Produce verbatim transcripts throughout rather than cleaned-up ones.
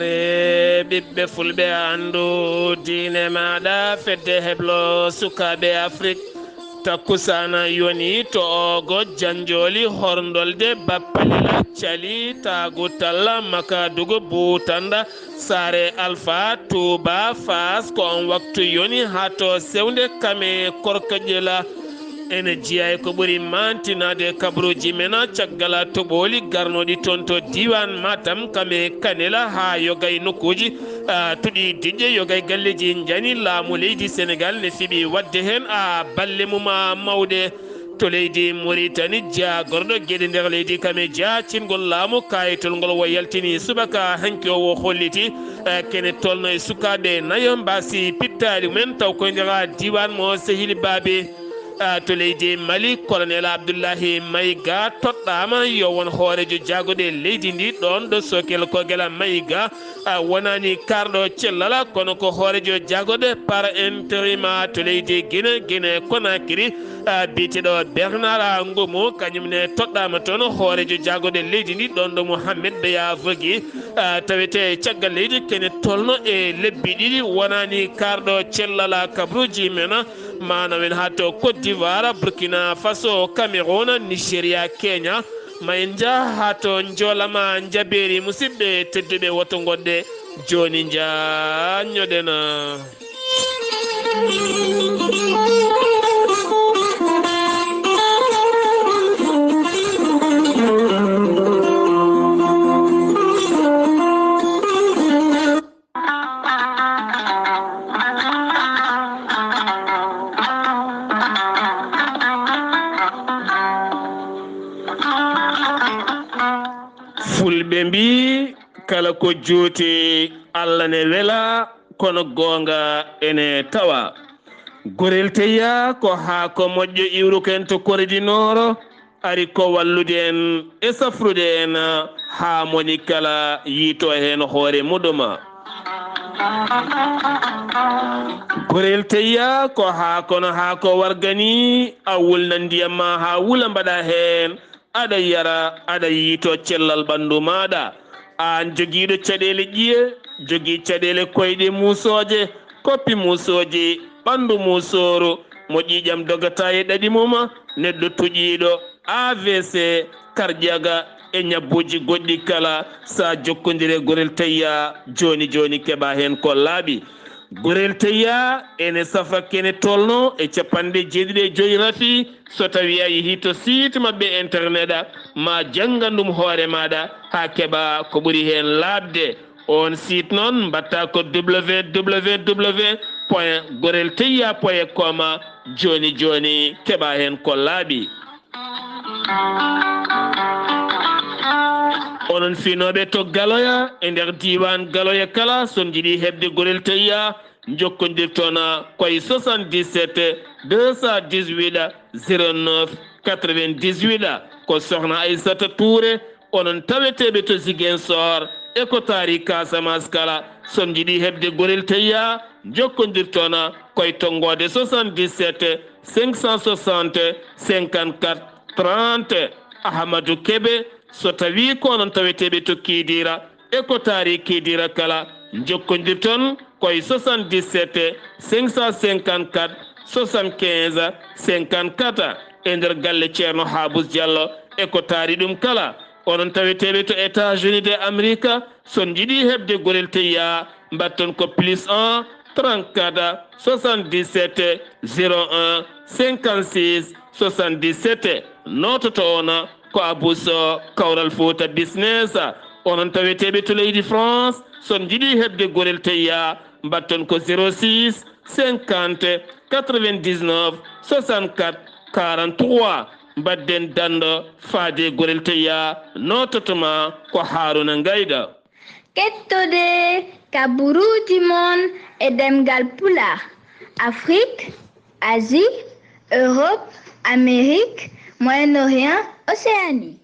Re ɓiɓɓe fulɓe, anndu diine maaɗa. Fedde heblo sukaaɓe Afrik, takkusaana yoni to oogo janjooli horndolde bappalila cali taagu talla makadugo buutanda saare alfa tuuba faas. Ko on waktu yoni haa to sewnde kame korkoƴela. Ene jeyaa ko ɓuri maantinaade kabaruuji men caggal toɓooli garnooɗi toon to diiwaan Matam, kame Kanela haa yoga e nokkuuji, ah, tuɗi diƴƴe, yoga e galleeji njani. Laamu leydi Senegaal ne fiɓi waɗde heen, ah, balle mum, ah, mawɗe. To leydi Moritani, jagorɗo geɗe nder leydi kame jeyaa cingol laamu, kaayitol ngol o yaltini subaka hanki o, o holliti, eh, kene tolno e sukaaɓe nayo mbaasi pittaali mumen taw koye nder diiwaan mo sehili baabe. Ah, to leydi Mali, Colonel Abdullahi Maïga toɗɗaama yo won hooreejo jagorɗe leydi ndi ɗoon ɗo Sokel Kogela Maïga, ah, wonaani kaarɗo cellal, kono ko hooreejo jagorɗe par intérim to leydi Guinée, Guinée Conakry, ah, biyeteeɗo Bernard Ngomo, kañum ne toɗɗaama toon hooreejo jagorɗe leydi ndi ɗoon ɗo Mohamed Beya Vogi, ah, tawetee caggal leydi kene tolno e lebbi ɗiɗi wonaani kaarɗo cellal kabaruuji men. Maanawen haa to Côte d'Ivoire, Burkina Faso, Cameroun, Nigeria, Kenya. Ma en njah haa to njoolama njabeeri. Musidɓe tedduɓe, woto ngoɗɗe jooni njaññoɗen. Fulɓe mbii, kala ko juuti, Allah ne wela, kono goonga ene tawa. Gorel teya ko haako moƴƴo iwruken to Kore di Nooro, ari ko wallude en e safrude en haa moni kala yiito heen hoore muɗum. Gorel teya ko haako no haako wargani, a wulna ndiyam ma haa wula mbaɗa heen, aɗa yara, aɗa yiito cellal ɓanndu maaɗa. Aan jogiiɗo caɗeele ƴiye, jogii caɗeele koyɗe muusooje, koppi muusooji, ɓanndu muusooru, mo ƴiiƴam dogata e ɗaɗi mum, neɗɗo tuƴiiɗo, A V C, karƴaga e ñabbuuji goɗɗi kala, sa jokkondire Gorel Tayya jooni jooni keɓa heen ko laaɓi. Gorel Tayya ene safa kene tolno e capanɗe jeeɗiɗi e joy rafi. So tawi a yehi to site maɓɓe internet, ma janngan ɗum hoore maɗa haa keɓa ko ɓuri heen laaɓde. On site noon mbatta ko www point gorel tayya point com. Jooni jooni keɓa heen ko laaɓi. Onon finooɓe to Galoya, e nder diiwaan Galoya kala, so on njiɗi heɓde Gorel Tayya, njokkondirton koye soixante-dix-sept deux cent dix-huit zéro neuf quatre-vingt-dix-huit. Ko Sohna Aissata Touré, onon taweteeɓe to Ziguinchor e ko taari Casamance kala. So on njiɗi heɓde Gorel Tayya, njokkondirton koye tonngoode soixante-dix-sept cinq cent soixante cinquante-quatre trente. Ahmadou Kébé, so tawi ko onon taweteeɓe to Kidira e ko taari Kidira kala, njokkondirton koye soixante-dix-sept cinq cent cinquante-quatre soixante-quinze cinquante-quatre e nder galle Ceerno Habous Diallo e ko taari ɗum kala. Onon taweteeɓe to États-Unis de Amerique, so on njiɗi heɓde Gorel Tayya, mbatton ko plus un trente-quatre soixante-dix-sept zéro un cinquante-six soixante-dix-sept. Noototo on ko Abou Sow, Kawral Fouta Business. Onon taweteeɓe to leydi France, so on njiɗi heɓde Gorel Tayya, mbatton ko zéro six cinquante quatre-vingt-dix-neuf soixante-quatre quarante-trois. Mbadden danndo faade Gorel Tayya, noototo ma ko Haruna Ngayda. Kettode kaburuuji mon e ɗemngal Pulaar, Afrik, Asie, Europe, Amérique, Moyen-Orient, Océanie.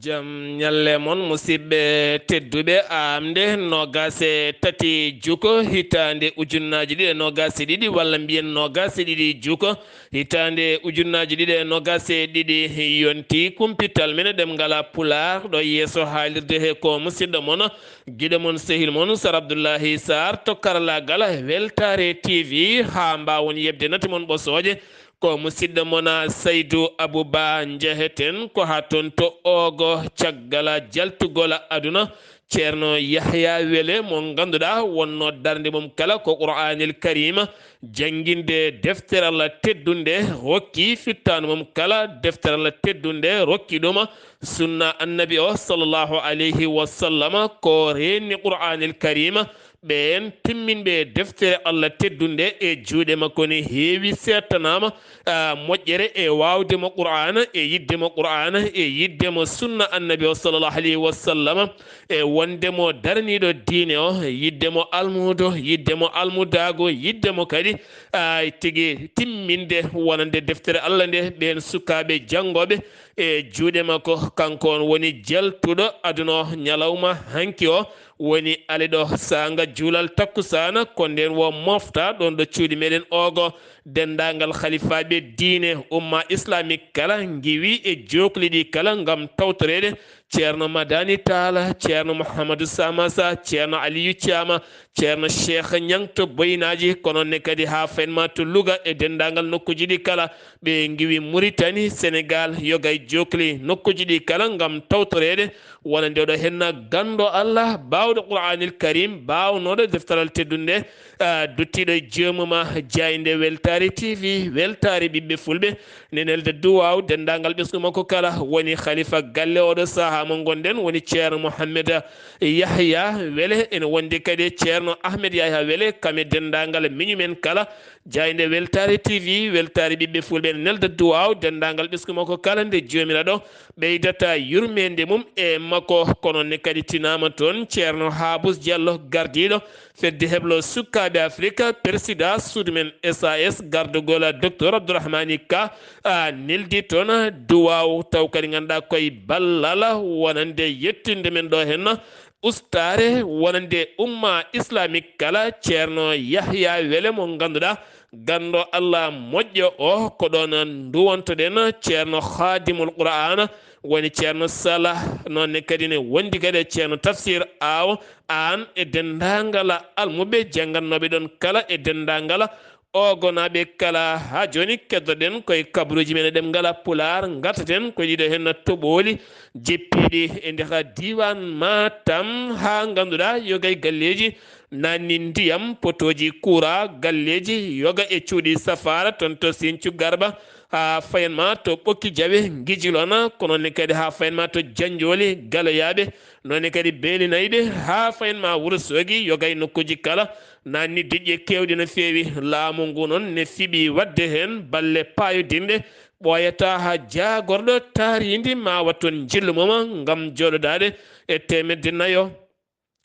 Jam ñalle mon, musidɓe tedduɓe. Aamnde noogaas e tati juko, hitaande ujunnaaji ɗiɗi e noogaas e ɗiɗi, walla mbiyen noogaas e ɗiɗi juko, hitaande ujunnaaji ɗiɗi e noogaas e ɗiɗi yonti. Kumpital men e ɗemngal Pulaar, ɗo yeeso haalirde he ko musidɗo mon, giɗo mon, sehil mon, Sar Abdullahi Sarr, to karalaagal Weltaare T V, haa mbaawon yeɓde nate mon ɓosooje. Ko musidɗo mon, Saydu Abuba Njeheten, ko haa toon to Oogo, caggal jaltugol aduna. Ceerno Yahya Wele, mo ngannduɗaa wonnoo darnde mum kala ko Qur'aanil Kariim, jannginde deftere Allah teddunde, rokki fittaandu mum kala deftere Allah teddunde, rokki ɗum sunna Annabi o, sallallahu alayhi wa sallam, ko reenni Qur'aanil Kariim. Ɓeen timminɓe deftere Allah teddunde e juuɗe makko ne heewi seettanaama, ah, moƴƴere e waawde mo Qur'aana, e yiɗde mo Qur'aana, e yiɗde mo sunna Annabi o, sallallahu alayhi wa sallam, e wonde mo daraniiɗo diine o, yiɗde mo almuudo, yiɗde mo almudaago, yiɗde mo kadi, ah, tigi timminde wonande deftere Allah nde. Ɓeen sukaaɓe janngooɓe e juuɗe makko, kanko on woni jaltuɗo aduna o ñalawma hanki o, woni aliɗo saanga juulal takkusaana, ko ndeen wo mofta ɗoon ɗo cuuɗi meɗen Oogo. Denndaangal halifaaɓe diine, umma islamique kala, ngiwi e jookli ɗi kala ngam tawtoreede Ceerno Madani Taala, Ceerno Mouhamadou Samassa, Ceerno Aliyu Thiama, Ceerno Cheikh Ñang to Boynaaji, kono ne kadi haa fayin ma to Louga e denndaangal nokkuuji ɗi kala. Ɓe ngiwi Muritani, Senegaal, yoga e jookli nokkuuji ɗi kala ngam tawtoreede wonande oɗo henna ganndo Allah, baawɗo Qur'aanil Kariim, baawnooɗo deftaral teddunde, ah, duttiiɗo e joomum, ah, jaaynde Weltaare T V, Weltaare ɓiɓɓe Fulɓe. Ne nelda duwaaw denndaangal ɓesngu makko kala, woni halifa galle oɗo sahaa mo ngonɗen, woni Ceerno Mohammed Yahya Wele, ene wondi kadi e Ceerno Ahmed Yahya Wele, kam e denndaangal miñum en kala, jaaynde Weltaare T V, Weltaare ɓiɓɓe Fulɓe, ene nelda duwaaw denndaangal ɓesngu makko kala, nde Joomiraaɗo ɓeydata yurmeende mum e makko. Kono ne kadi tinaama toon Ceerno Haabus Jallo, gardiiɗo fedde heblo sukaaɓe Afirika, persidaa suudu men S A S, gardugol Docteur Abdourahmani Ka, a, neldi toon duwaaw, taw kadi ngannduɗaa koye ballal wonande yettinde men ɗo henna ustaare wonande umma islamique kala, Ceerno Yahya Wele mo ngannduɗaa ganndo Allah moƴƴo o, ko ɗoon nduwontoɗen Ceerno Khadimul Qur'an, woni Ceerno Salah, noon ne kadi ne wondi kadi e Ceerno Tafsir Aw, aan e denndaangal almuɓɓe janngannooɓe ɗoon kala e denndaangal Oogonaaɓe kala. Haa jooni keddoɗen koye kabaruuji men e ɗemngal Pulaar, ngartaten koye ɗiɗo heen toɓooli jippiiɗi e nder diiwaan Matam, haa ngannduɗaa yoga e galleeji naatni ndiyam, potooji kuuraa, galleeji yoga e cuuɗi safaara toon to Sinthiou Garba, haa fayan ma to Ɓokki Jawe, Ngijilona, kono ne kadi haa fayan ma to Janjooli, Galoyaaɓe, noon ne kadi Beelinayɓe, haa fayan ma Wuro Soogi, yoga e nokkuuji kala, naatni diƴƴe keewɗe no feewi. Laamu ngu noon ne fiɓi waɗde heen balle paayodinɗe, ɓooyataa haa jaagorɗo taariindi ma waɗ toon njillu mum ngam jooɗodaade e teemedde nayo.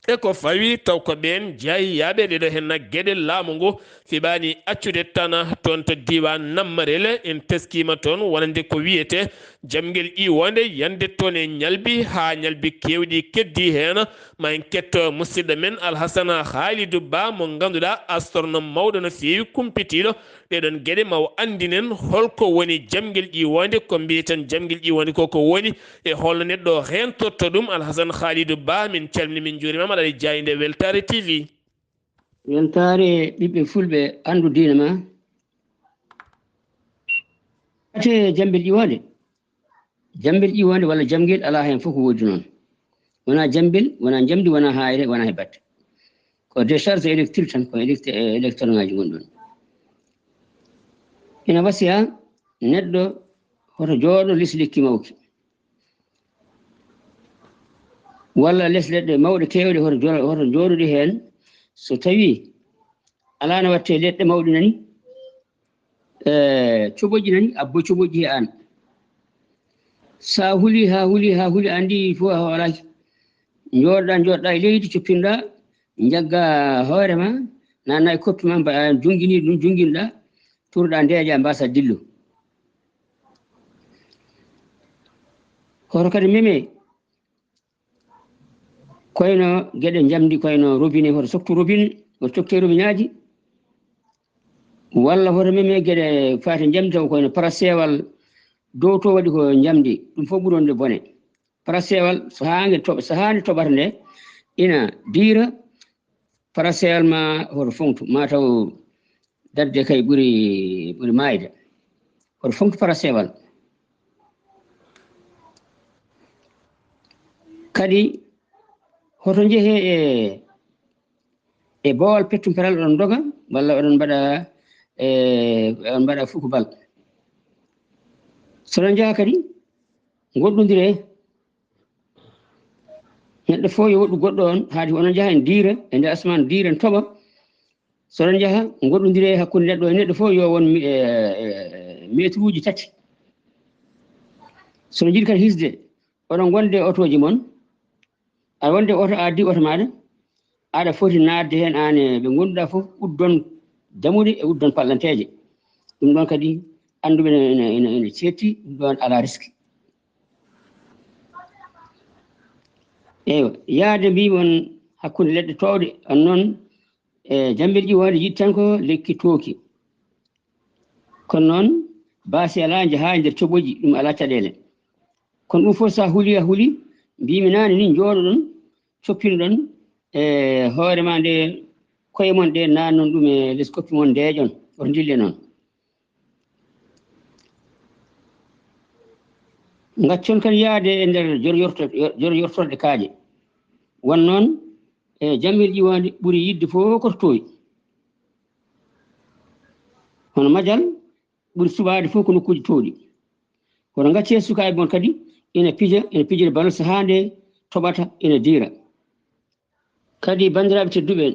E ko fawi taw ko ɓeen jaayyaaɓe ɗeɗo heen geɗe laamu ngu fiɓaani accude tan toon to diiwaan Nammarel, en teskiima toon wonande ko wiyetee jamngel ƴiiwoonde yande toon e ñalbi haa ñalbi keewɗi keddii heen. Ma en ketto musidɗo men Alhasan Haalidu Ba mo ngannduɗaa astronome mawɗo no feewi, kumpitiiɗo ɗeɗon geɗe, ma o anndinen hol ko woni jamngel ƴiiwoonde, ko mbiyeten jamngel ƴiiwoonde ko ko woni, e holno neɗɗo reentorto ɗum. Alhasan Haalidu Ba, min calmini, min njuurima, aɗa e jaaynde Weltaare T V. Weltaare ɓiɓɓe fulɓe, anndu diine ma. Ate jammbel ƴiiwoonde. Jammbel ƴiiwoonde walla jamngel alaa heen fof ko woodi noon. Wonaa jammbel, wonaa njamndi, wonaa haayre, wonaa he batte. Ko décharge électrique tan, ko élect-, électron ŋaaji ngon ɗoon. Ina wasiya neɗɗo hoto jooɗo les lekki mawki. Walla les leɗɗe mawɗe keewɗe hoto jo-, hoto jooɗoɗi heen. So tawii alaa no waɗtee leɗɗe mawɗe nani, eh, coɓoƴƴi nani, abbo coɓoƴƴi he aan. So a huli, haa huli, haa huli, a anndi fof a hoolaaki. Njooɗoɗaa, njooɗoɗaa e leydi, coppinɗaa, njagga hoore ma, naatna e koppi ma, mba-, a jungini ɗum, junginɗaa, turuɗaa ndeeƴa, mbaasa dillu. Hoto kadi meme, Koyno geɗe njamndi, koyno robinet, hoto soktu robinet, hoto coktee robinaaji, walla hoto meme geɗe faati njamndi taw koyno parasewal dow to waɗi ko njamndi, ɗum fof ɓuri wonde bone. Parasewal so haa nge toɓa, so haa nde toɓata nde ina diira, parasewal ma hoto foŋtu, ma taw dadde kay ɓuri, ɓuri maayde. Hoto foŋtu parasewal. Kadi hoto njehee e, e boowal pettum peral oɗon ndoga, walla oɗon mbaɗa, e, oɗon mbaɗa fukubal. So oɗon njaha kadi, ngoɗɗondiree. Neɗɗo fof yo woɗɗu goɗɗo on, haade onon njaha en diira, e nder asmaan diira, en toɓa. So oɗon njaha, ngoɗɗondiree hakkunde neɗɗo e neɗɗo fof yo won mi-, e, e, meetruuji tati. So oɗon njiɗi kadi hisde, oɗon ngonde e otooji mon, aɗa wonde oto, a addi oto maaɗa, aɗa foti naatde heen aan e ɓe ngonduɗaa fof, uddon damuɗe e uddon pallanteeje. Ɗum ɗoon kadi annduɓe ene, ene, ene, ene ceetti, ɗum ɗoon alaa riski. Eywa, yahde mbiimi on hakkunde leɗɗe toowɗe, on noon, e jammbel ƴiwaande yiɗi tan ko lekki tooki. Kono noon, baasi alaa, njahaa e nder coɓoƴi, ɗum alaa caɗeele. Kono ɗum fof so a huli, a huli, mbiimi naane ni, njooɗoɗon, coppinoɗon e hoore ma nde, koye mon ɗe, naannon ɗum e les koppi mon, ndeeƴon, o ndille noon. Ngaccon kadi yahde e nder jor yorto-, jor yortorɗe kaaƴe. Won noon, e jammbel ƴiwaande ɓuri yiɗde fof ko to toowi. Hono majal ɓuri suɓaade fof ko nokkuuji toowɗi. Kono ngaccee sukaaɓe mon kadi ina pija, ina pijira ballon so haa nde toɓata, ina diira. Kadi, banndiraaɓe tedduɓe,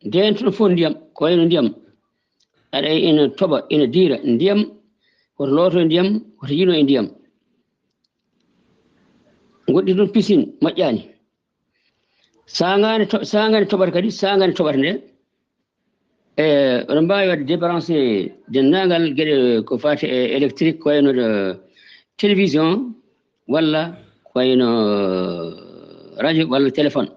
ndeentoɗon fof ndiyam, ko wayno ndiyam. Aɗa ina toɓa, ina diira ndiyam, woto looto e ndiyam, woto yino e ndiyam. Ngoɗɗi ɗum piscine, moƴƴaani. Saagaande to-, saagaande toɓata kadi, saagaande toɓata nde, e, oɗon mbaawi waɗde débranché denndaangal geɗe ko faati e électrique, ko wayno ɗo télévision, walla ko wayno radio, walla téléphone.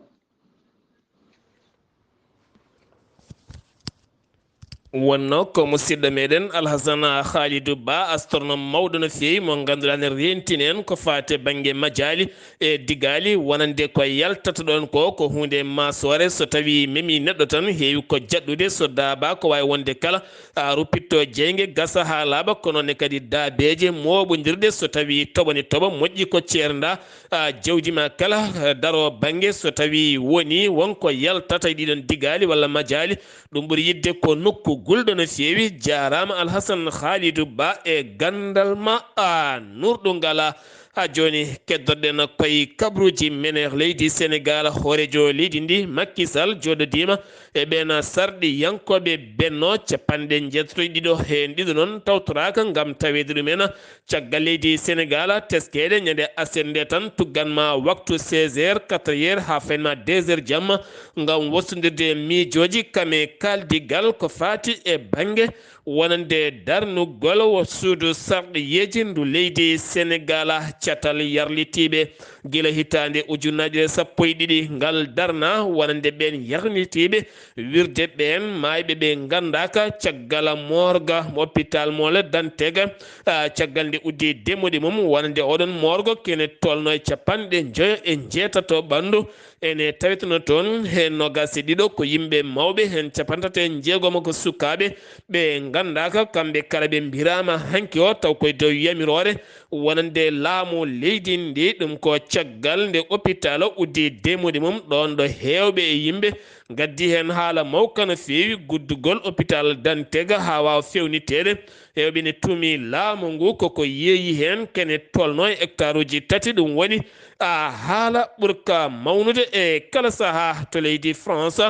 Wonno ko musidɗo meɗen Alhasan Khalidou Ba, astronome mawɗo no feewi, mo ngannduɗaa ne reentina en ko faati bannge majaali e digaali, wonande ko yaltata ɗoon ko, ko huunde maasoore. So tawii memii neɗɗo tan, heewi ko jaɗɗude, so daabaa ko waawi wonde kala, a, ruppitto jeynge, gasa haa laaɓa, kono ne kadi daabeeje mooɓondirɗe, so tawii toɓani toɓa, moƴƴi ko ceerndaa, a, jawdi ma kala, a, daroo bannge, so tawii wonii won ko yaltata e ɗiɗon digaali walla majaali, ɗum ɓuri yiɗde ko nokku gulɗo no feewi. Jaaraama Alhasan Khalidou Ba e ganndal ma, a, nurɗo ngalaa. Haa jooni, keddorɗen koye kabruuji men e leydi Senegaal. Hooreejo leydi ndi, Macky Sall, jooɗodiima e ɓeen sarɗiyankooɓe Benno, capanɗe njeetato e ɗiɗo heen ɗiɗo noon tawtoraaka ngam taweede ɗum en. Caggal leydi Senegaal, teskeede ñande aset nde tan, tuggan ma waktu seize heures, quatre heures, haa fayin ma deux heures jamma, ngam wostondirde miijooji kam e kaaldigal ko faati e bannge wonande darnugol wo suudu sarɗiyeeji ndu leydi Senegaal. Catal yarlitiiɓe gila hitaande ujunnaaje sappo e ɗiɗi, ngal darna wonande ɓeen yarlitiiɓe wirde ɓeen maayɓe ɓe nganndaaka caggal moorga mo hôpital mo le Dantega, a, caggal nde uddi demmude mum wonande oɗon moorgo kene tolno e capanɗe njoyo e njeetato ɓanndu. Ene taweteno toon heen noogaas e ɗiɗo ko yimɓe mawɓe, heen capanɗe tati e njeegomo ko sukaaɓe ɓe nganndaaka, kamɓe kala ɓe mbiraama hanki o, taw koye dow yamiroore wonande laamu leydi ndi. Ɗum ko caggal nde opitaal o uddi demmude mum ɗoon ɗo heewɓe e yimɓe ngaddi heen haala mawka no feewi, guddugol opitaal Dantega haa waawa feewniteede. Heewɓe ne tuumi laamu ngu koko yeeyi heen kene tolno e hectare uji tati, ɗum woni, a, haala ɓurka mawnude e kala sahaa to leydi France.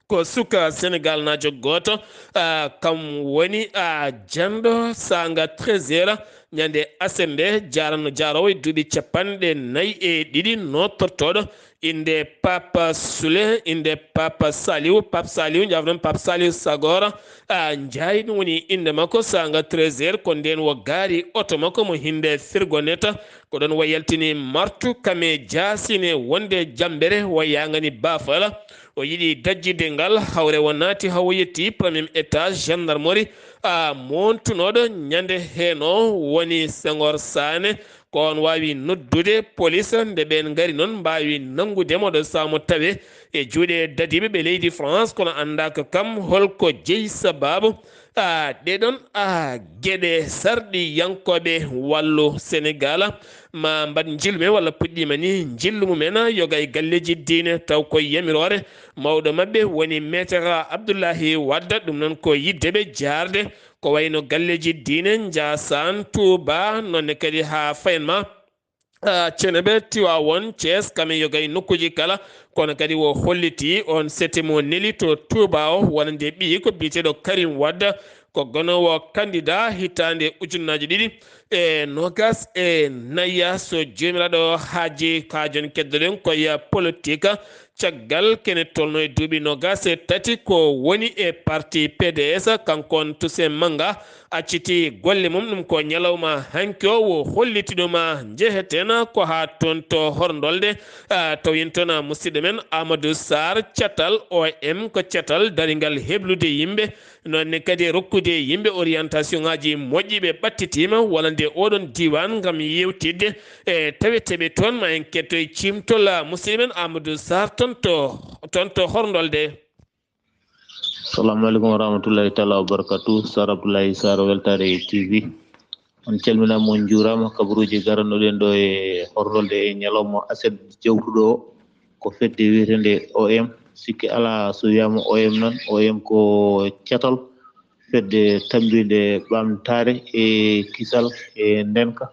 Ko suka Senegaal naajo gooto, a, kam woni, a, janɗo saanga treize heures ñande aset nde, jaarano jaaroowo e duuɓi capanɗe nayi e ɗiɗi, nootortooɗo innde Papa Sule, innde Papa Saliou, Papa Saliou, njaafo noon Papa Saliou Sagor, a, Njaay, ɗum woni innde makko, saanga treize heures, ko ndeen wo gaari oto makko mo hinde firgoneta, ko ɗoon wo yaltini martu kame jaasine wonde Jambere, wo yaangani Bafal. O yiɗi dajjide ngal, hawre o naati haa o yetti premier étage gendarmerie, a, moontunooɗo ñande heenoo woni Senghor Sané. Ko on waawi noddude police, nde ɓeen ngari noon mbaawi nanngude mo ɗo saamo tawe e juuɗe dadiiɓe ɓe leydi France, kono anndaaka kam holko jeyi sabaabu. A, ɗee ɗoon, a, geɗe sarɗiyankooɓe wallu Senegaal ma mbaɗ njillu men walla puɗɗiima ni njillu mumen, yoga e galleeji diine, taw ko yamiroore mawɗo maɓɓe woni Maître Abdoulaye Wade. Ɗum noon ko yidde ɓe jaarde, ko wayno galleeji diine Njaasaan, Tuuba, noon ne kadi haa fayen ma, a, Cenebe, Tiwaawoon, Cees, kame yoga e nokkuuji kala. Kono kadi o holliti on sete mo neli to Tuuba o, wonande ɓiyi ko biyeteeɗo Karim Wade, ko gonoowo kandida hitaande ujunnaaji ɗiɗi e noogas e nayi, so Joomiraaɗo haaji. Kaa jooni keddoɗen ko e politik. Caggal kene tolno e duuɓi noogas e tati ko woni e parti P D S, kanko on Toussaint Manga acciti golle mum. Ɗum ko ñalawma hanki o, o holliti ɗum, a, njeheten ko haa toon to Horndolde, a, taw en toon, a, musidɗo men Amadou Sarr, catal O M ko catal daringal heblude yimɓe, noon ne kadi e rokkude yimɓe orientation ŋaaji moƴƴi. Ɓe ɓattitiima wonande oɗon diiwaan ngam yeewtidde e taweteeɓe toon. Ma en ketto e ciimtol, a, musidɗo men Amadou Sarr toon to, toon to Horndolde. Assalamu aleykum wa rahmatullahi taala wa barakatuh. Sar Abdoulaye Sarr, weltaare e T V. On calminaama, on njuuraama. Kabaruuji garanuɗen ɗo e Horndolde e ñalawma aset jawtuɗo o, ko fedde wiyeteende O M. Sikke alaa, so wiyaama O M noon, O M ko catal fedde tammbinde ɓamtaare e kisal e ndeenka.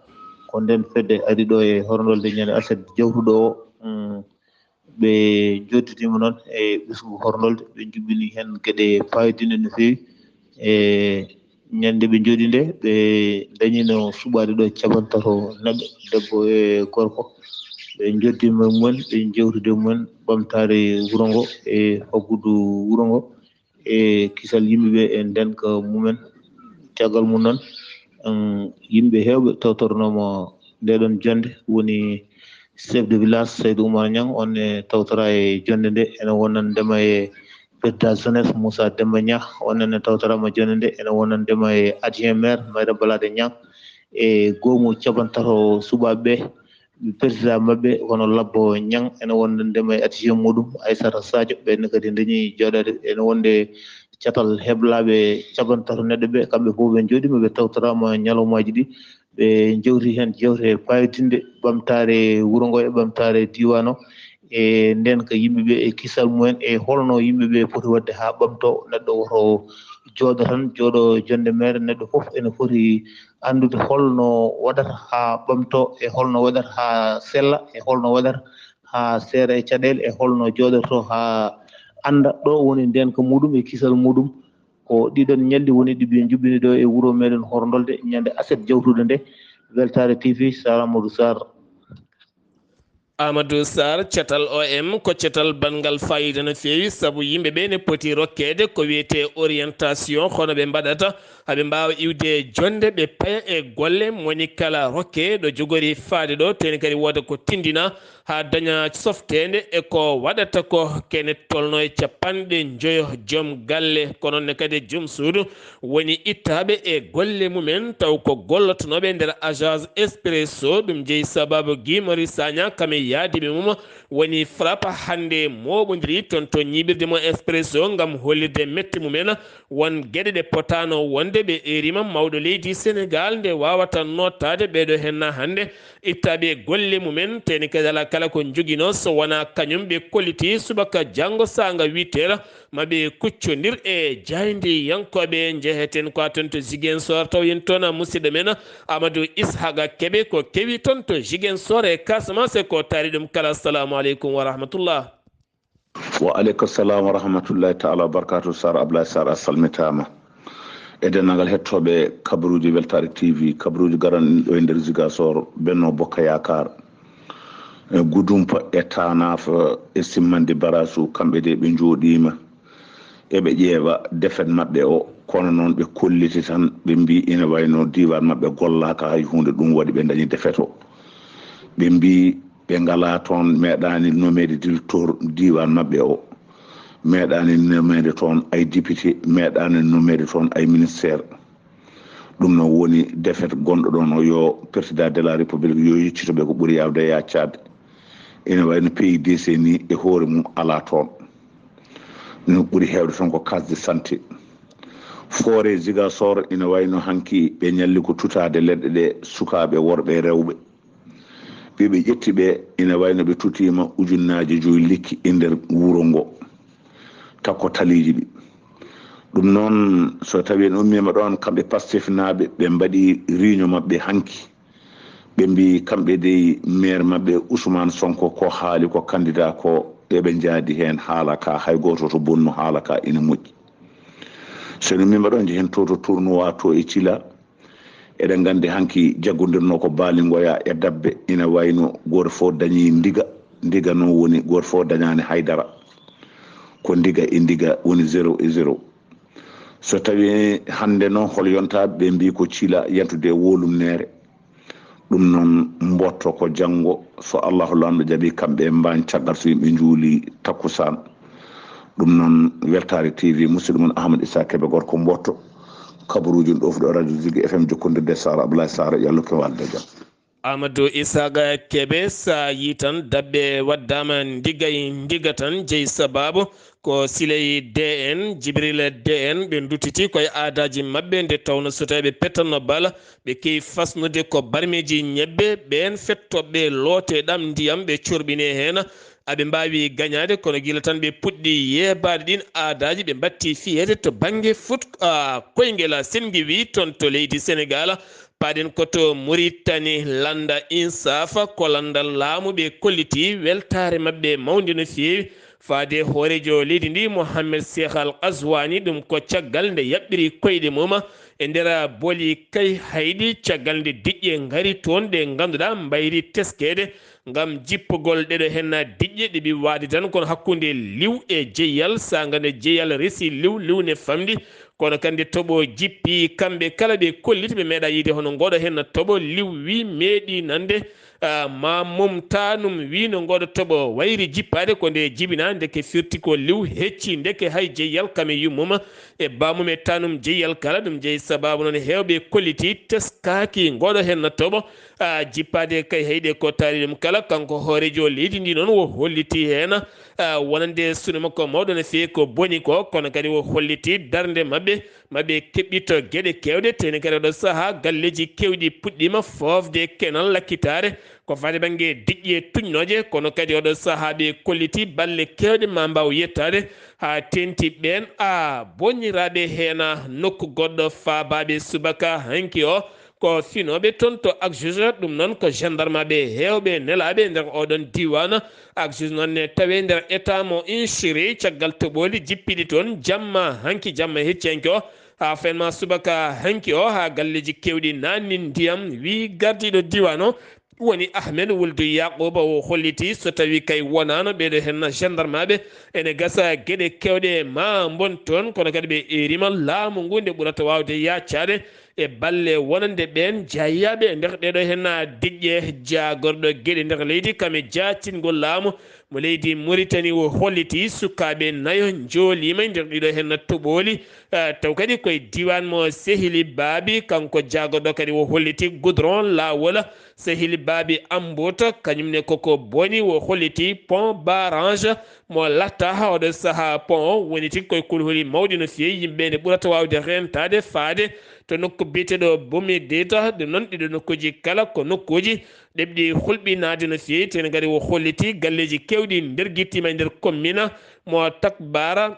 Ko ndeen fedde ari ɗo e Horndolde ñande aset jawtuɗo o. Mm, ɓe njoodditiima noon e ɓesngu Horndolde, ɓe njuɓɓini heen geɗe paayodinɗe no feewi. E ñande ɓe njooɗi nde, ɓe ndañino suɓaade ɗo capanɗe tato neɗɗo, debbo e gorko. Ɓe njooɗdiima e mumen, ɓe njewtidi e mumen ɓamtaare wuro ngo e faggudu wuro ngo e kisal yimɓe ɓe e ndeenka mumen. Caggal mum noon, em, yimɓe heewɓe tawtornooma nde ɗoon jonnde, woni chef de village Seydou Oumar Niang, on ne tawtoraa e jonnde nde, ene wonande ma e président jeunesse Moussa Demba Niang, on ne tawtoraama jonnde nde, ene wonande ma e adjoint maire Mayra Balade Niang, e goomu capanɗe tato suɓaaɓe ɓe, président maɓɓe kono Labbo Niang, ene wonande ma e adjoint muɗum Aissata Sadio, ɓenne kadi dañi jooɗaade, ene wonde catal heblaaɓe capanɗe tato neɗɗo ɓe, kamɓe fof ɓe njooɗiima, ɓe tawtoraama ñalawmaaji ɗi. Ɓe njewti heen jewte paayodinɗe ɓamtaare wuro ngo e ɓamtaare diiwaan o, e ndeen ka yimɓe ɓe e kisal mumen, e holno yimɓe ɓe poti waɗde haa ɓamtoo. Neɗɗo woto jooɗo tan, jooɗo jonnde meere, neɗɗo fof ene foti anndude holno waɗata haa ɓamtoo, e holno waɗata haa sella, e holno waɗata haa seera e caɗeele, e holno jooɗortoo haa annda ɗo woni ndeenka muɗum e kisal muɗum. Ko ɗiɗon ñalɗi woni ɗi ɓe njuɓɓini ɗo e wuro meɗen Horndolde ñande aset jawtuɗo nde. Weltaare T V, Sar Amadou Sarr. Amadou Sarr, catal O M ko catal banngal faayiida no feewi, sabu yimɓe ɓe ne poti rokkeede ko wiyetee orientation, hono ɓe mbaɗata haa ɓe mbaawa iwde jonnde, ɓe paya e golle. Mo woni kala rokke ɗo jogori faade ɗo, teni kadi wooda ko tindina haa daña softeende e ko waɗata ko. Kene tolno e capanɗe njoyo joom galle, ko noon ne kadi joom suudu woni ittaaɓe e golle mumen, taw ko gollotonooɓe nder agence Expresso. Ɗum jeyi sababu Guy Marius Sagna kam e yaadiiɓe mum woni FRAPP hannde mooɓondiri toon to ñiiɓirde mo Expresso ngam hollirde mette mumen. Won geɗe ɗe potaano wonde ɓe eeriima mawɗo leydi Senegaal nde waawata nootaade ɓeeɗo henna hannde ittaaɓe golle mumen, teni kadi alaa kala ko njoginoo so wonaa kañum ɓe kolliti subaka janngo saanga huit heures ma ɓe kuccondir e jaayndiyankooɓe. Njeheten ko toon to Ziguinchor, taw en toon musidɗo men Amadou Ishaqa Kebe ko kewi toon to Ziguinchor e Casamance e ko taari ɗum kala. Assalamu aleykum wa rahmatullah. Wa aleykum salam wa rahmatullahi taala wa barakatuh. Sar Ablaye Sarr, a salmitaama. E denndaangal hettooɓe kabaruuji Weltaare T V, kabaruuji garanɗi ɗo e nder Ziguinchor, Benno Bokk Yaakaar, e Gudumpa, e Taanaafa, e Simmandi Baraasu, kamɓe de ɓe njooɗiima, eɓe ƴeewa defet maɓɓe o, kono noon ɓe kolliti tan, ɓe mbii ina wayno diiwaan maɓɓe gollaaka hay huunde, ɗum waɗi ɓe ndañi defet o. Ɓe mbii ɓe ngalaa toon, meeɗaani nomeede directeur diiwaan maɓɓe o, meeɗaani nomeede toon ay député, meeɗaani nomeede toon ay ministère. Ɗum noon woni defet gonɗo ɗoon o, yo président de la république yo yeccito ɓe ko ɓuri yaawde yaccaade. Ina wayno P I D C ni e hoore mum alaa toon. No ɓuri heewde toon ko case de santé. Forêt Ziguinchor ina wayno hanki ɓe ñalli ko tutaade leɗɗe ɗe sukaaɓe worɓe e rewɓe. Ɓe ɓe ƴetti ɓe ina wayno ɓe tutiima ujunnaaje joyi lekki e nder wuro ngo. Takko taliiji ɗi. Ɗum noon, so tawii en ummiima ɗoon, kamɓe Pastef naaɓe, ɓe mbaɗi réunion maɓɓe hanki. Ɓe mbii kamɓe dey maire maɓɓe Ousmane Sonko ko haali ko candidat ko, eɓe njaadi heen haala ka, hay gooto to bonnu haala ka ina moƴƴi. So en ummiima ɗoon, njehen to, to tournoi to e Cila. Eɗen nganndi hanki jaggondirnoo ko Baali Ngoya e Dabbe, ina wayno gooto fof dañii ndiga, ndiga noon woni gooto fof dañaani haydara. Ko ndiga e ndiga woni zéro e zéro. So tawii hannde noon hol yontaaɓe, ɓe mbii ko Cila yantude e Wolumneere. Ɗum noon mboɗto ko janngo, so Allahu Laamɗo jaɓii, kamɓe e Mbaañ caggal so yimɓe njuuli takkusaan. Ɗum noon Weltaare T V, musidɗo mon Ahmad Issa Kebe gorko mboɗto, kabaruuji ɗo fuɗo radio Ziggy F M jokkondirde Sara Abdoulaye Sara, yo Allah ko walde jam. Amadou Isaaga Kebe, so a yii tan, Dabbe waddaama ndiga e ndiga tan, jeyi sabaabu ko Siley D N, Jibril D N, ɓe nduttiti koye aadaaji maɓɓe, nde tawno so tawii ɓe pettanno bal, ɓe keewi fasnude ko barmeeji ñebbe, ɓeen fettooɓe loote ɗam ndiyam, ɓe corɓine heen, aɓe mbaawi gañaade, kono gila tan ɓe puɗɗi yeebaade ɗiin aadaaji, ɓe mbaɗti fiyeede to bannge fut-, a, koyngel a, Sengiwi toon to leydi Senegaal. Paaɗen ko to Muritani, lannda Insaafa, ko lannda laamu, ɓe kolliti weltaare maɓɓe mawnde no feewi faade hooreejo leydi ndi, Mohamed Cheikh Al Ghazouani, ɗum ko caggal nde yaɓɓiri koyɗe mum e nder booli Kayhayɗi, caggal nde diƴƴe ngari toon ɗe ngannduɗaa mbayri teskeede ngam jippugol ɗeɗo heen diƴƴe ɗe ɓi waade tan kono hakkunde liw e jeyal, saanga nde jeyal resi liw, liw ne famɗi. Kono kadi toɓo jippi, kamɓe kala ɓe kolliti ɓe meeɗa yiide hono ngoɗo heen toɓo liw wi meeɗi nande, ah, ma mum tanum wi no ngoɗo toɓo wayri jippaade ko nde jibina, ndeke firti ko liw hecci, ndeke hay jeyyal kam e yummum e bamum e tanum jeyyal kala ɗum jeyi sababu noon heewɓe kolliti teskaaki ngoɗo heen toɓo, ah, jippaade kay hayde ko taari ɗum kala. Kanko hoorejo leydi ndi noon wo holliti heen, ah, wonande suno makko mawɗo no feewi ko boni ko, kono kadi wo holliti darnde maɓɓe, maɓɓe keɓɓito geɗe keewɗe, teni kadi oɗo sahaa galleeji keewɗi puɗɗiima foofde kenal lakkitaare ko faade bannge diƴƴe tuñnooje, kono kadi oɗo sahaa ɓe kolliti balle keewɗe ma mbaaw yettaade haa teenti ɓeen, a boniraaɓe heen nokku goɗɗo faabaaɓe subaka hanki o. Ko finooɓe toon to Agjuge, ɗum noon ko gendarmeaɓe heewɓe nelaaɓe nder oɗon diiwaan. Agjuge noon ne tawee nder état mo Inchiri, caggal toɓooli jippiɗi toon jamma hanki, jamma hecci hanki o, haa fenma subaka hanki o, haa galleeji keewɗi naanni ndiyam, wii gardiiɗo diiwaan o. Woni Ahmed Wuldu Yaquba o holliti so tawii kay wonaano ɓeeɗo heen gendarmeaɓe, ene gasa geɗe keewɗe ma mbon toon, kono kadi ɓe eeriima laamu ngu nde ɓurata waawde yaacaade e balle wonande ɓeen jaayyaaɓe e nder ɗeeɗo heen diƴƴe. Jaagorɗo geɗe nder leydi kam e jaatingol laamu mo leydi Muritani o holliti sukaaɓe nayo njooliima e nder ɗiɗo heen toɓooli, eh, taw kadi koye diiwaan mo Sehili Baabi, kanko jaagorɗo kadi o holliti goudron laawol Sehili Baabi Amboto, kañum ne koko boni o holliti pont barrage mo Latta, oɗo sahaa pont o woni tigi koye kulhuli mawɗi no feewi, yimɓe ne ɓurata waawde rentaade faade to nokku biyeteeɗo Bomi Deta. Ɗum noon ɗiɗo nokkuuji kala ko nokkuuji ɗeɓɗi hulɓinaade no feewi, teni kadi o holliti galleeji keewɗi ndergittiima e nder commune mo Takbara.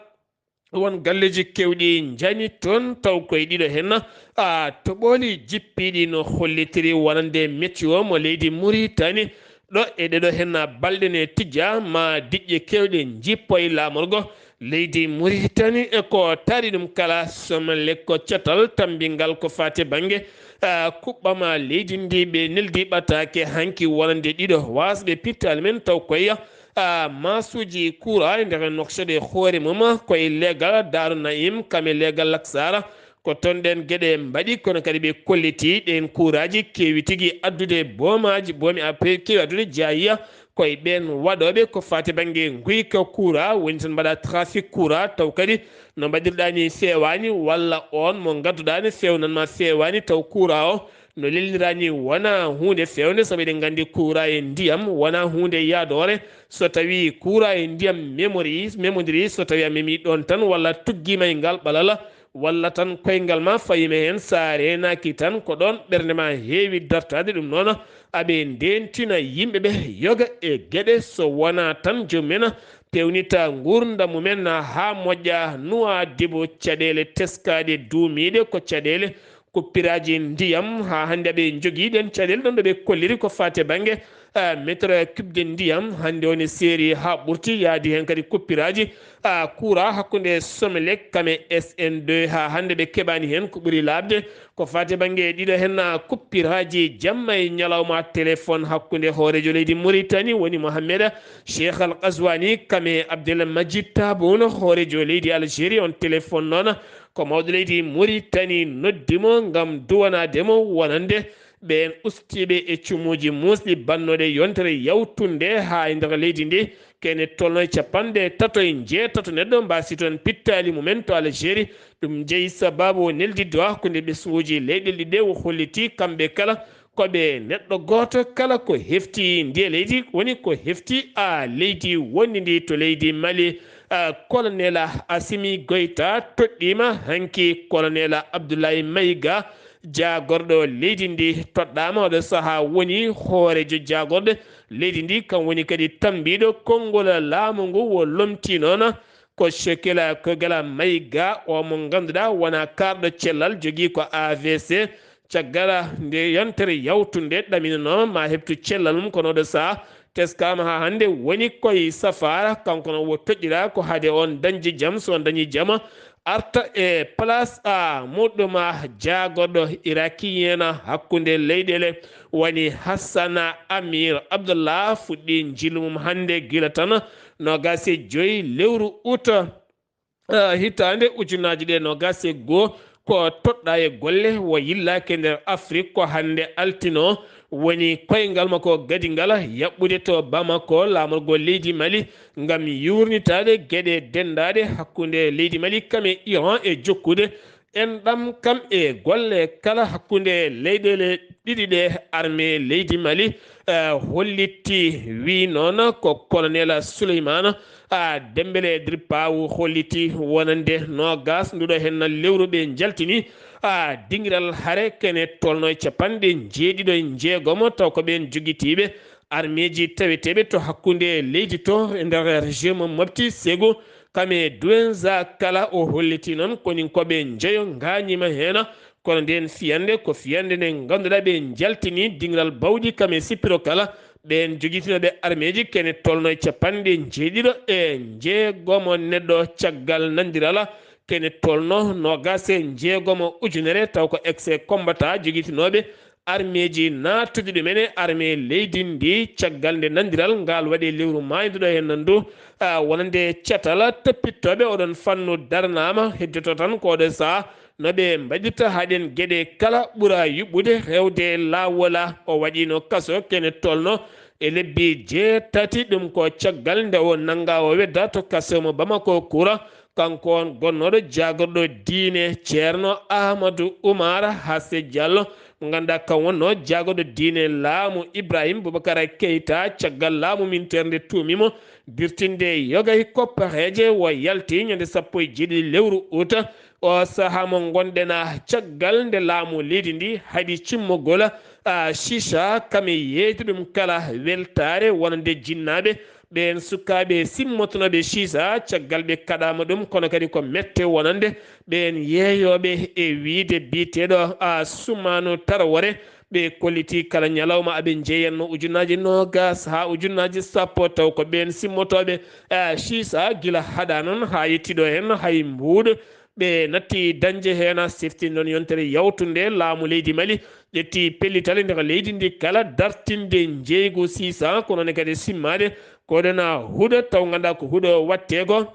Won galleeji keewɗi njani toon, taw koye ɗiɗo heen, a, toɓooli jippiiɗi no hollitiri wonande météo mo leydi Muritani. Ɗo e ɗeɗo heen balɗe ne tijja ma diƴƴe keewɗe njippo e laamorgo, Leydi Muritani e ko taari ɗum kala, Somelec ko catal tammbingal ko faati bannge, ah, kuɓɓam leydi ndi ɓe neldi ɓataake hanki wonande ɗiɗo waasɓe pittaali men taw koye, ah, maasuuji kuura e nder noksoɗe hoore mum koye leegal Daaru Naim kam e leegal Laksara. Ko toon ɗeen geɗe mbaɗi, kono kadi ɓe kolliti ɗeen kuuraaji keewi tigi addude boomaaji, boomi a pe-, keewi addude jaayiya koye ɓeen waɗooɓe ko faati bannge nguyka kuura, woni tan mbaɗa trafic kuura, taw kadi no mbaɗirɗaa ni feewaani, walla oon mo ngannduɗaa ne feewnan ma feewaani, taw kuura o no lelniraani wonaa huunde feewnde, sabu eɗen nganndi kuura e ndiyam wonaa huunde yaadoore. So tawii kuura e ndiyam memori, memodiri, so tawii a memii ɗoon tan walla tuggiima e ngal ɓalal, walla tan koyngal ma fayima heen, so a reenaaki tan ko ɗoon ɓernde ma heewi dartaade. Ɗum noon, aɓe ndeentina yimɓe ɓe yoga e geɗe, so wonaa tan joom men peewnita nguurndam mumen haa moƴƴa. Nuwaadibu, caɗeele teskaaɗe duumiiɗe ko caɗeele kuppiraaji ndiyam. Haa hannde aɓe njogii ɗeen caɗeele ɗoon ɗo ɓe kolliri ko faati e bannge, ah, métro cube de ndiyam. Hannde woni seeri haa ɓurti, yaadi heen kadi kuppiraaji, ah, kuura hakkunde Somelec kam e S N deux. Haa hannde ɓe keɓaani heen ko ɓuri laaɓde. Ko faati e bannge ɗiɗo heen, ah, kuppiraaji jamma e ñalawma téléphone hakkunde hooreejo leydi Muritani woni Mohamed Cheikh Al Ghazouani kam e Abdel Majid Taboun hooreejo leydi Algérie. On téléphone noon ko mawɗo leydi Muritani noddi mo ngam duwanaade mo wonande ɓeen ustiiɓe e cumuuji muusɗi bannooɗe yontere yawtunde haa e nder leydi ndi, kene tolno e capanɗe tato e njeetato neɗɗo mbaasi toon pittaali mumen to Algérie. Ɗum jeyi sabaabu o neldidde o hakkunde ɓesnguuji leyɗe ɗiɗi ɗe, o holliti kamɓe kala ko ɓe neɗɗo gooto kala ko hefti ndiye leydi, woni ko hefti a leydi wondi ndi to leydi Mali. A, Colonel Assimi Goïta toɗɗiima hanki Colonel Abdoulaye Maïga, jaagorɗo leydi ndi toɗɗaama oɗo sahaa woni hooreejo jaagorɗe leydi ndi, kam woni kadi tambiiɗo konngol laamu ngu. O lomtii noon ko Shekela Kogela Maïga, o mo ngannduɗaa wonaa kaarɗo cellal, jogii ko A V C. Caggal nde yontere yawtunde ɗaminanoo ma heɓtu cellal mum, kono oɗo sahaa teskaama haa hannde woni koye safaara. Kanko no o toɗɗiraa ko hade on dañde jam, so on dañi jam arta e place a muɗɗum a jaagorɗo irakiyen hakkunde leyɗele woni Hassana Amir Abdullah fuɗɗi njillu mum hannde gila tan noogaas e joy lewru ut, eh, hitaande ujunnaaje ɗiɗi e noogaas e goo. Ko toɗɗaa e golle o yillaaki e nder Afrik, ko hannde altine o woni koyngal makko gadingal yaɓɓude to Bamako laamorgo leydi Mali ngam yuurnitaade geɗe denndaaɗe hakkunde leydi Mali kam e Iran e jokkude enɗam kam e golle kala hakkunde leyɗele ɗiɗi ɗe. Armée leydi Mali, eh, holliti, wi noon ko Colonel Souleymane, a, Dembele Dripaw holliti wonande noogaas nduɗo heen lewru ɓe njaltini, a, dingiral hare kene tolno e capanɗe jeeɗiɗo e jeegomo, taw ko ɓeen jogitiiɓe armeeji taweteeɓe to hakkunde leydi to e nder régime Mopti Segu. Kam e Douenza kala o holliti noon koninkooɓe njeyo ngaañiima heen. Kono ndeen fiyannde ko fiyannde nde ngannduɗaa ɓe njaltini dingiral bawɗi kam e sippiro kala. Ɓeen jogitinooɓe armeeji kene tolno e capanɗe jeeɗiɗo e jeegomo neɗɗo caggal nandirala kene tolno noogaas e jeegomo ujunere, taw ko ex combattant jogitinooɓe armeeji naattude ɗumen e armee leydi ndi caggal nde nandiral ngal waɗi e lewru maaynduɗo heen ndu, a, wonande catal toppittooɓe oɗon fannu daranaama. Heddoto tan ko oɗo sahaa no ɓe mbaɗirta haa ɗeen geɗe kala ɓura yuɓɓude rewde laawol. O waɗiino kaso kene tolno e lebbi jeetati, ɗum ko caggal nde o nannga o wedda to kaso mo Bamako Kura. Kanko on gonnooɗo jaagorɗo diine Ceerno Ahmadu Umar Hasse Jallo, mo ngannduɗaa kan wonnoo jaagorɗo diine laamu Ibrahim Boubacar Keita caggal laamu militeer nde tuumi mo dirtinde yoga e koppareeje. O yalti ñande sappo e jeeɗiɗi lewru ut. O sahaa mo ngonɗen caggal nde laamu leydi ndi haɗi cimmogol, a, Chicha kam e yeeytude ɗum kala weltaare wonande jinnaaɓe Ɓeen sukaaɓe simmotonooɓe sisa, caggal ɓe kaɗaama ɗum, kono kadi ko mette wonande ɓeen yeeyooɓe e wiyde biyeteeɗo Asumanu Tarawore, ɓe kolliti kala ñalawma aɓe njeyanno ujunnaaji noogas haa ujunnaaji sappo, taw ko ɓeen simmotooɓe sisa gila haɗa noon haa yettiɗo heen hay mbuuɗ. Ɓe natti dañde heen sifti noon yontere yawtunde laamu leydi Mali ƴetti pellital e nder leydi ndi kala dartinde njeygu six cents, kono ne kadi simmaade ko ɗona huɗo taw ngannduɗaa ko huɗo watteego.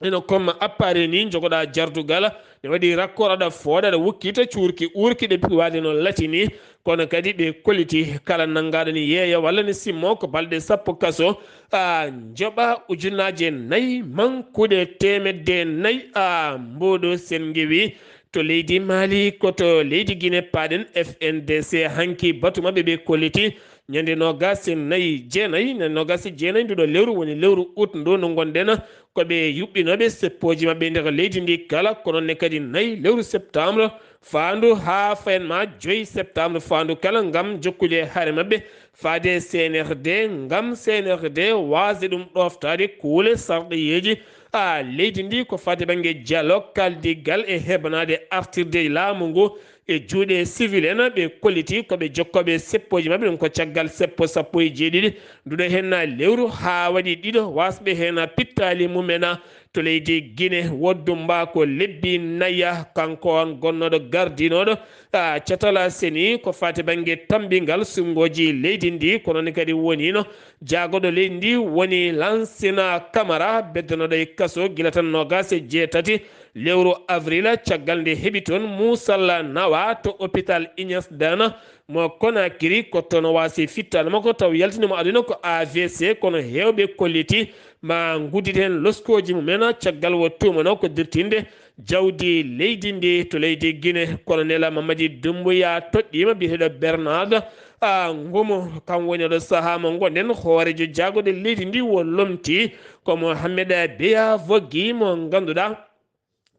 Eno comme appareil ni jogoɗa jardugal ne waɗi raccord aɗa fooɗa aɗa wukkita cuurki uurki ɗe waade no lati ni. Kono kadi ɓe kolliti kala nanngaɗo ni yeeya walla ni simmo ko balɗe sappo kaso a joɓa ujunnaaje nayi mankuɗe teemedde nayi a mboɗo sen ngewi to leydi Mali ko to leydi Guinée paɗen F N D C hanki batu maɓɓe ɓe kolliti ñande nogas e nayi jeenayi ñande nogas e jeenayi nduɗo lewru woni lewru août ndu no ngonɗen ko ɓe yuɓɓinooɓe seppooji maɓɓe nder leydi ndi kala kono ne kadi nayi lewru septembre faandu haa fayan ma joyi septembre faandu kala ngam jokkude hare maɓɓe faade C N R D ngam C N R D waasde ɗum ɗooftaade kuule sarɗiyeeji a leydi ndi ko faade bannge dialogue kaldigal e heɓanaade artirde laamu ngu e juuɗe civil en ɓe kolliti ko ɓe jokkooɓe seppooji maɓɓe ɗum ko caggal seppo sappo e jeeɗiɗi nduɗo henna lewru haa waɗi ɗiɗo wasɓe hena pittaali mumena to leydi Guinée woddumba ko lebbi naya kanko on gonnooɗo gardinooɗo a catala seni ko fati bannge tambingal sunngoji leydi ndi ko noon kadi wonino jaagoɗo leydi ndi woni Lansina Kamara beddonoɗo e kaso gila tan nogas e jeetati lewru avril caggal nde heɓi toon muusalla nawa to hôpital Ignace Dana mo Conakry ko toon o waasi fittaandu makko taw yaltinimo aduna ko A V C kono heewɓe kolliti ma nguddit heen loskooji mumen caggal wo tuumano ko dirtinde jawdi leydi ndi to leydi Guinée. Colonel Mamadi Doumbouya toɗɗiima biyeteeɗo Bernard a Ngumu kam woni ɗo sahaa mo ngonɗen hoorejo jaagoɗo leydi ndi wo lomti ko Mohamed Beya Vogui mo ngannduɗaa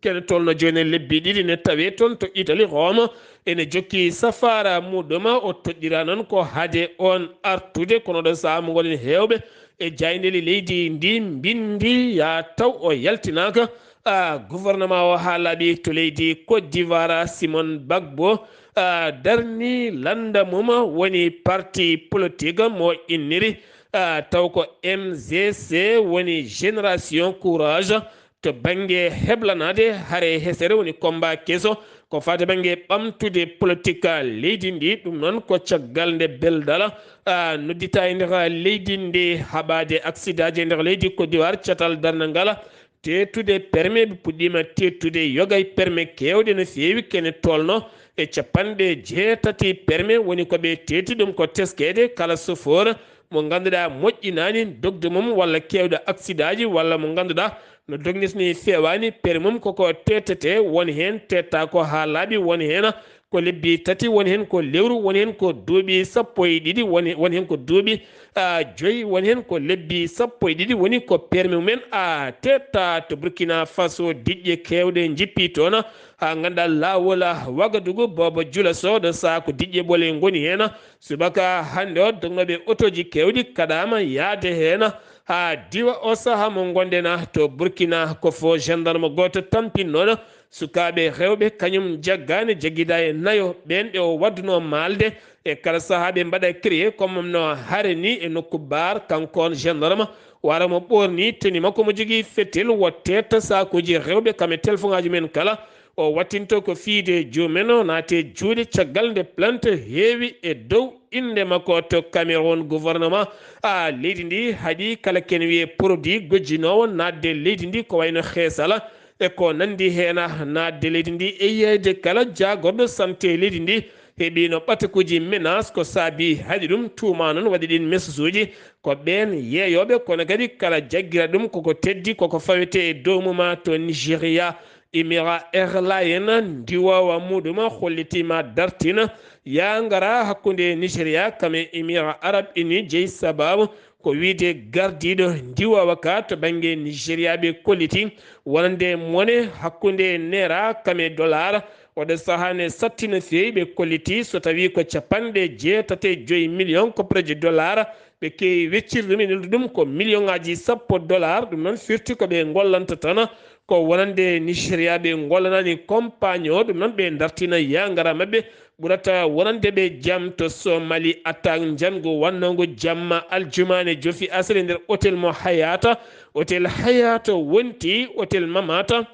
kene tolno jooni lebbi ɗiɗi ne tawe toon to Italie Rome ene jokki safaara muɗum o toɗɗira noon ko hade on artude kono ɗo sahaa mo ngonɗen heewɓe e jayndeli leydi ndi mbindi ya taw o yaltinaaka a gouvernement o haa laaɓi to leydi Côte d'Ivoire Simon Gbagbo a darni lannda mum woni parti politique mo inniri a taw ko M G C woni Génération Courage to bannge heblanaade hare hesere woni combat keso ko fate bannge ɓamtude politique leydi ndi ɗum noon ko caggal nde beldala noddita e nder leydi ndi haɓaade accident ji e nder leydi Côte d'Ivoire catal darnde ngala teettude permis ɓe puɗɗiima teettude yogay permis keewɗe no feewi kene tolno e capanɗe jeetati permis woni ko ɓe teeti ɗum ko teskeede kala sofoor mo ngannduɗaa moƴƴinaani dogde mum walla keewɗo accident ji walla mo ngannduɗaa no dognitini feewaani permis mum koko teetete woni heen teetta ko haa laaɓi woni heen ko lebbi tati woni heen ko lewru woni heen ko duuɓi sappo e ɗiɗi woni woni heen ko duuɓi a joyi woni heen ko lebbi sappo e ɗiɗi woni ko permis mumen a teetta to Burkina Faso diƴƴe keewɗe njippi toon haa ngannduɗaa laawol Wagadugu boobo jula soodo saha ko diƴƴe ɓole ngoni heen subaka hannde o dognooɓe otooji keewɗi kaɗaama yahde heen haa diwa o saha mo ngonɗen to Burkina ko fo gendarme gooto tampinnoɗo sukaaɓe rewɓe kañum jaggaani jaggidaa e nayo ɓeen ɓe o waddunoo maalde e kala sahaa ɓe mbaɗa crier comme no hare ni e nokku bar kanko on gendarme wara mo ɓorni teni makko mo jogii fetel wo teetta sakuuji rewɓe kam e telefoŋaaji men kala o wattinto ko fiide joomum en o naate juuɗe caggal nde plainte heewi e dow innde makko to Cameroun gouvernement a leydi ndi haɗi kala ken wiye produit gojjinoowo naatde leydi ndi ko wayno heesala e ko nanndi heen naatde leydi ndi e yeeyde kala jaagorɗo santé leydi ndi heɓiino ɓatakuuji menace ko saabi haɗi ɗum tuuma noon waɗi ɗin message uji ko ɓeen yeeyooɓe kono kadi kala jaggira ɗum koko teddi koko fawete e dow mum to Nigeria Emirates Airlines ndiwoowa muɗum hollitiima dartina yaa ngara hakkunde Nigeria kam e Emirates Arabes Unis jeyi sababu ko wiyde gardiiɗo ndiwoowa ka to bannge Nigeria ɓe kolliti wonande mone hakkunde naira kam e dollar oɗo sahaa ne satti no feewi ɓe kolliti so tawii ko capanɗe jeetati e joyi million koppareeji dollar Ɓe keewi weccirde ɗum e neldu ɗum ko million ngaaji sappo dollar. Ɗum noon firti ko ɓe ngollanta tan ko wonande Nigeria ɓe ngollanaani compagnie o. Ɗum noon ɓe dartina yangara maɓɓe ɓurata wonande ɓe jam to Somali. Attaque njanngu wannongo jamma aljumaane jofi asali nder hôtel mo Hayata. Hôtel Hayata wonti hôtel Mamata.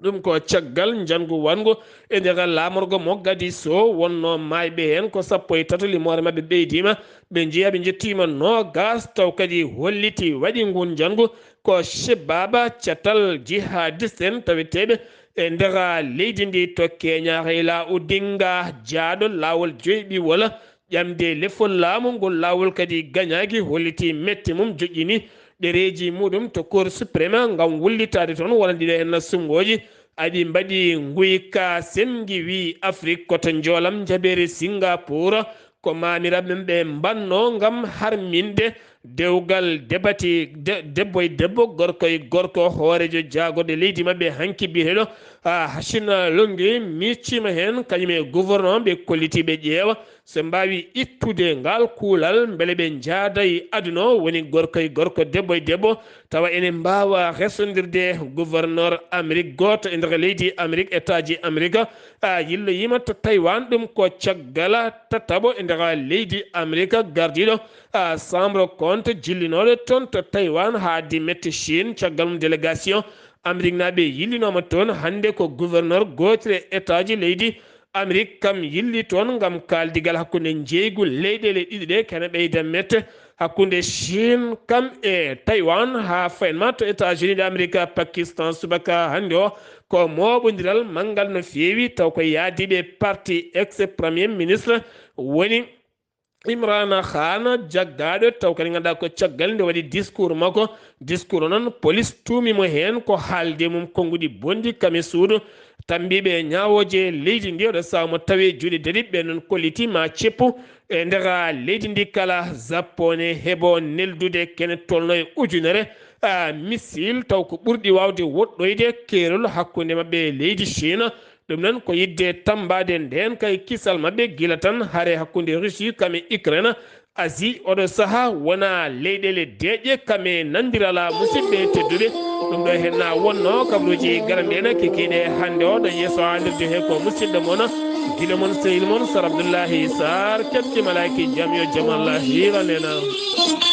Ɗum ko caggal njanngu wanngu e nder laamorgo Mogadisoo wonnoo maayɓe heen ko sappo e tato, limoore maɓɓe ɓeydiima. Ɓe njeyaa ɓe njettiima noogaas, taw kadi holliti waɗi nguun njanngu ko Shebaba, catal jihadiste en taweteeɓe e nder leydi ndi to Kenya. Raila Odinga, jaaɗo laawol joyɓiwol, ƴamde lefol laamu ngol laawol kadi gañaaki, holliti mette mum, joƴƴini ɗereeji muɗum to Cour suprême ngam wullitaade toon wonande ɗo henna suɓngooji. Aɗi mbaɗi nguyka semgi, wi Afrik ko to njoolam njabeere Singapour. Ko maamiraaɓe men ɓe mbanno ngam harminde dewgal debati, de-, debbo e debbo, gorko e gorko. Hooreejo jaagorɗe leydi maɓɓe hanki biyeteeɗo, ah, Hashina Longi micciima heen, kañum e gouverneur ɓe kolliti ɓe ƴeewa so mbaawi ittude ngaal kuulal, mbele ɓe njaada e aduna o, woni gorko e gorko, debbo e debbo, tawa ene mbaawa resondirde. Gouverneur Amérique gooto e nder leydi Amérique, États-Unis Amérique, a, yilloyiima to Taïwan. Ɗum ko caggal tataɓo e nder leydi Amérique gardiiɗo, a, Chambre compte jillinooɗo toon to Taïwan haa di metti Chine. Caggal mum délégation Amérique naaɓe yillinooma toon. Hannde ko gouverneur gooto e États-Unis leydi Amérique kam yilli toon ngam kaaldigal hakkunde njeeygu leyɗeele ɗiɗi ɗe, kene ɓeyda mette hakkunde Chine kam e Taïwan, haa fayin ma to États-Unis d'Amérique, Pakistan. Subaka hannde o ko mooɓondiral manngal no feewi, taw ko yaadiiɓe parti ex premier ministre woni Imrana Khan, jaggaaɗo, taw kadi ngannduɗaa ko caggal nde waɗi discours makko. Discours o noon, police tuumi mo heen ko haalde mum konnguɗi bonɗi kam e suudu tambiiɓe ñaawooje leydi ndi. Oɗo sahaa mo tawi juuɗe dariiɓe noon kolliti ma ceppu e nder leydi ndi kala. Japon ne heɓo neldude kene tolno e ujunere, a, missile, taw ko ɓurɗi waawde woɗɗoyde keerol hakkunde maɓɓe e leydi Chine. Ɗum noon ko yiɗde tammbaade ndeen kay kisal maɓɓe gila tan hare hakkunde Russie kam e Ukraine. Asie, oɗo sahaa wona leyɗeele deeƴe kam e nanndirala. Musidɓe tedduɓe, ɗum ɗo heen na wonno kabaruuji garanɗe en kekiiɗe hannde o. Ɗo yeeso haalirde he ko musidɗo mon gila mon sehil mon Sar Abdullahi Sar, keɓti malaaki jam, yo jam Allah hiiran en.